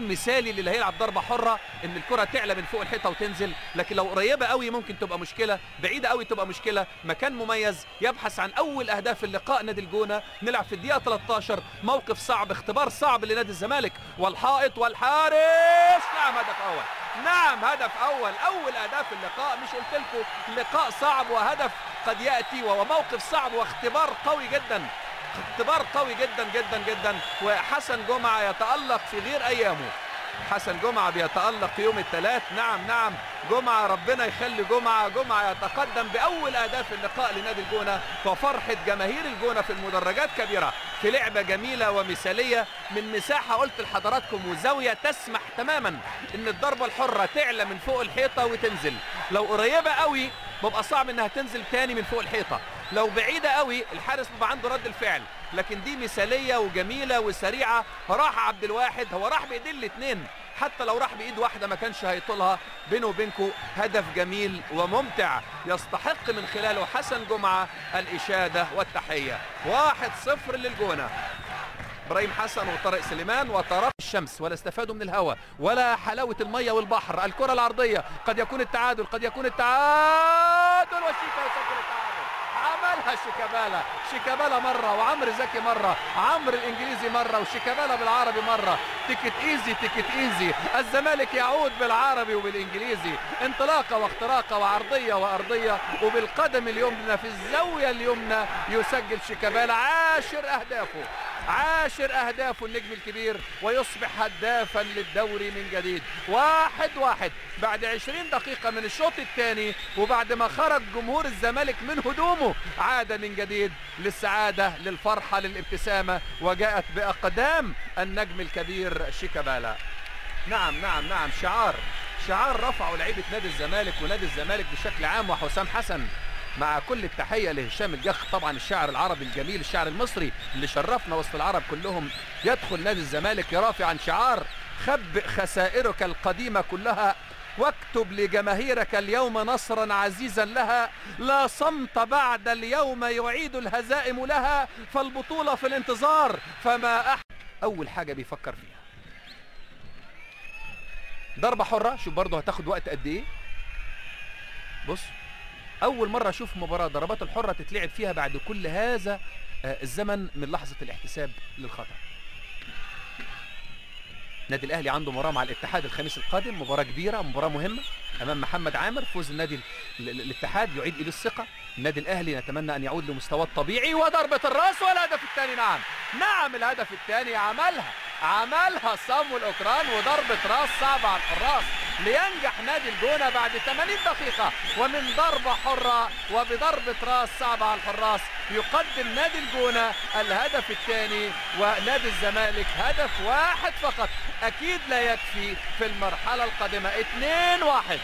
مثالي للي هيلعب ضربه حره ان الكره تعلى من فوق الحيطة وتنزل، لكن لو قريبه قوي ممكن تبقى مشكلة، بعيدة قوي تبقى مشكلة. مكان مميز يبحث عن اول اهداف اللقاء نادي الجونه. نلعب في الدقيقة 13، موقف صعب، اختبار صعب لنادي الزمالك، والحائط والحارس. نعم هدف اول، نعم هدف اول، اول اهداف اللقاء. مش قلت لكم لقاء صعب وهدف قد ياتي، وهو موقف صعب واختبار قوي جدا، اختبار قوي جدا جدا جدا. وحسن جمعة يتألق في غير أيامه، حسن جمعة بيتألق يوم الثلاث. نعم نعم جمعة، ربنا يخلي جمعة. جمعة يتقدم بأول أهداف اللقاء لنادي الجونة، وفرحة جماهير الجونة في المدرجات كبيرة في لعبة جميلة ومثالية من مساحة قلت لحضراتكم وزاوية تسمح تماما إن الضربة الحرة تعلى من فوق الحيطة وتنزل. لو قريبة قوي ببقى صعب إنها تنزل تاني من فوق الحيطة، لو بعيدة قوي الحارس بيبقى عنده رد الفعل، لكن دي مثالية وجميلة وسريعة. راح عبد الواحد، هو راح بإيدين الاثنين، حتى لو راح بإيد واحدة ما كانش هيطولها. بينه وبينكم هدف جميل وممتع يستحق من خلاله حسن جمعة الإشادة والتحية. 1-0 للجونة. ابراهيم حسن وطارق سليمان وطارق الشمس، ولا استفادوا من الهواء ولا حلاوة المية والبحر. الكرة العرضية قد يكون التعادل، قد يكون التعادل، وشيكا يسجل التعادل. عملها شيكابالا، شيكابالا مرة وعمرو زكي مرة، عمرو الإنجليزي مرة وشيكابالا بالعربي مرة. take it easy، take it easy، الزمالك يعود بالعربي وبالإنجليزي. انطلاقة واختراقة وعرضية وأرضية، وبالقدم اليمنى في الزاوية اليمنى يسجل شيكابالا عاشر أهدافه، عاشر أهدافه النجم الكبير، ويصبح هدافا للدوري من جديد. 1-1 بعد 20 دقيقة من الشوط الثاني، وبعد ما خرج جمهور الزمالك من هدومه عاد من جديد للسعادة، للفرحة، للابتسامة، وجاءت بأقدام النجم الكبير شيكابالا. نعم نعم نعم، شعار، شعار رفعه لعيبة نادي الزمالك ونادي الزمالك بشكل عام وحسام حسن، مع كل التحية لهشام الجخ طبعا الشاعر العربي الجميل، الشاعر المصري اللي شرفنا وسط العرب كلهم. يدخل نادي الزمالك رافعا شعار خبئ خسائرك القديمة كلها واكتب لجماهيرك اليوم نصرا عزيزا لها، لا صمت بعد اليوم يعيد الهزائم لها، فالبطولة في الانتظار. فما أول حاجة بيفكر فيها ضربة حرة. شوف برضه هتاخد وقت قد ايه. بص، أول مرة أشوف مباراة ضربات الحرة تتلعب فيها بعد كل هذا الزمن من لحظة الاحتساب للخطأ. النادي الأهلي عنده مباراة مع الاتحاد الخميس القادم، مباراة كبيرة، مباراة مهمة أمام محمد عامر. فوز النادي الاتحاد يعيد إليه الثقة. النادي الأهلي نتمنى أن يعود لمستواه الطبيعي. وضربة الرأس والهدف الثاني. نعم نعم، الهدف الثاني عملها، عملها صامويل أوكران، وضربة راس صعبة على الحراس لينجح نادي الجونة بعد 80 دقيقة، ومن ضربة حرة وبضربة راس صعبة على الحراس يقدم نادي الجونة الهدف الثاني، ونادي الزمالك هدف واحد فقط أكيد لا يكفي في المرحلة القادمة. 2-1.